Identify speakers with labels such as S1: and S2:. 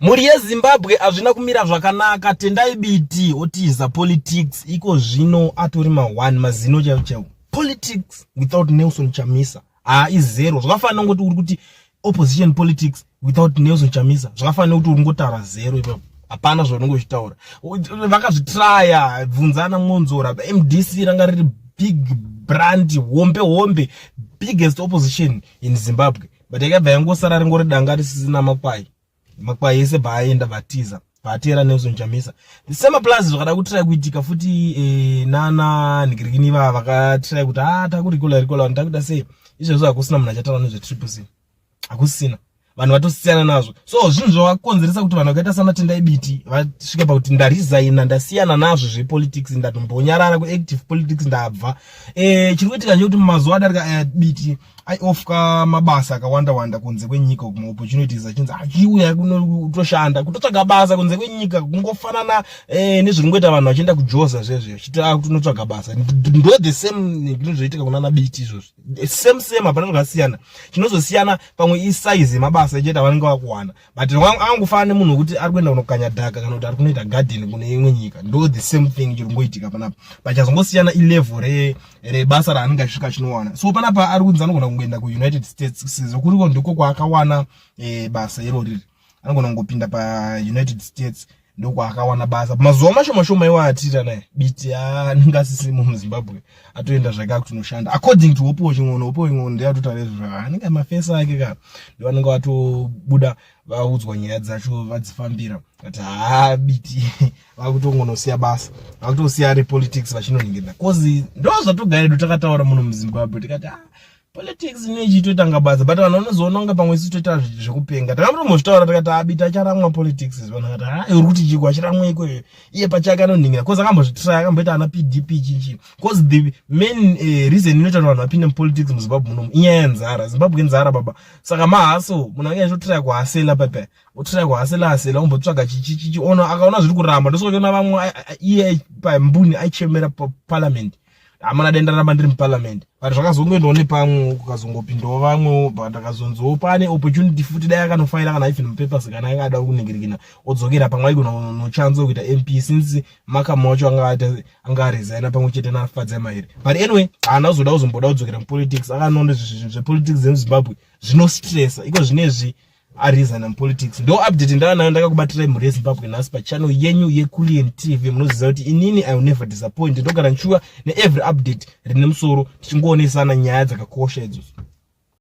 S1: Mhuri yeZimbabwe, hazvina kumira zvakanaka. Tendai Biti otiza politics iko zvino, atori ma1 mazino chaiwo chaiwo. Politics without Nelson Chamisa haa izero. Zvakafanana nongoti uri kuti opposition politics without Nelson Chamisa, zvakafanana nekuti uri ngotaura zero ipapo, hapana zvaunenge uchitaura. Vakazvitraya, bvunzana Monzora. MDC ranga riri big brand, hombe hombe, biggest opposition in Zimbabwe, but yakabva yangosara ringori danga risisina makwai. Makwai ese baaenda, vatiza, vateera Nelson Chamisa. The same applies, zvakada kutry kuitika futi nana nhikirikini ivava vakatry kuti a ah, takurikola rikola, takuita sei izvezvo. Hakusina munhu achataura nezveTriple C, hakusina, vanhu vatosiyana nazvo. So zvinhu zvakakonzeresa kuti vanhu vakaita sana Tendai Biti vasvike pakuti ndaresigna, ndasiyana nazvo zvepolitics, ndatombonyarara kuactive politics, ndabva. Chiri kuitika ndechekuti mumazuva adarika Biti aiofferwa mabasa akawanda wanda kunze kwenyika, kumaopportunities, achinzi achiuya kutoshanda, kutotsvaga basa kunze kwenyika, kungofanana nezviri kungoita vanhu vachienda kujoza zvezvo, achiti akutonotsvaga basa. Ndo the same zvinozvoitika kunana Biti izvozvo, same same, hapana zvakasiyana. Chinozosiyana pamwe isize yemabasa chete avanenge vakuwana, but angofanana nemunhu wekuti ari kuenda kunokanya dhaka kana kuti ari kunoita garden kune imwe nyika. Ndo the same thing chiri kungoitika panapa. Pachazongosiyana ilevel rebasa raanenge achisvika achinowana. So panapa ari kunzi anogona kungoenda kuUnited States, sezvo kuriko ndiko kwaakawana basa iro riri. Anogona kungopinda paUnited States, ndokwaakawana basa. Mazuva mashoma shoma iwo atiita naye, Biti anenge asisimo muZimbabwe, atoenda zvake akutonoshanda, according to Hope Chin'ono. Hope Chin'ono ndiye atotaura izvozvo, anenge mafesi ake ka, ndo vanenge vatobuda vaudzwa nyaya dzacho, vadzifambira but haa, Biti vakutongonosiya basa, vakutosiya repolitics vachinoningirira, cause ndo zvatogara takataura muno muZimbabwe, tikati ah, politics inoichitotanga basa, but vanhu vanozoona kunge pamwe isu toita zvekupenga. Takatombozvitaura tikati aBiti acharamwa politics. Vanhu vakati ha, uri kuti chiko, achiramwa ikweyo iye pachake anonhingira? Cause akambozvitry, akamboita ana PDP chinchi, cause the main reason inoita kuti vanhu vapinde mupolitics muZimbabwe munomu inyaya yenzara. Zimbabwe inzara baba, saka mahustle, munhu ange achitotry kuhustler pepe, otry kuhustler hustler, ombotsvaga chichichichi, ona akaona zviri kuramba, ndosaka vamwe iye pambuni aichemera parliament, hamana dai ndaramba ndiri muparliament, but zvakazongoendawo nepamwe, kukazongopindawo vamwewo, but akazonziwo pane opportunity futi, dai akanofaira kana even mupapers, kana akada kuningirikina odzokera pamwe aigona nochanzo kuita MP, since Makama wacho anga aresigna pamwe chete naFadzai Mahere. But anyway, haana kuzoda kuzomboda kudzokera mupolitics, akanoona zvepolitics dzemuZimbabwe zvinostressa. Iko zvinezvi aresigna mupolitics. Ndo update ndava nayo, ndakakubatirai, mhuri yeZimbabwe, nhasi pachannel yenyu yeCulian TV. Munoziva kuti inini I will never disappoint, ndogara ndichiuya neevery update rine musoro, tichingoonesana nyaya dzakakosha idzodzo.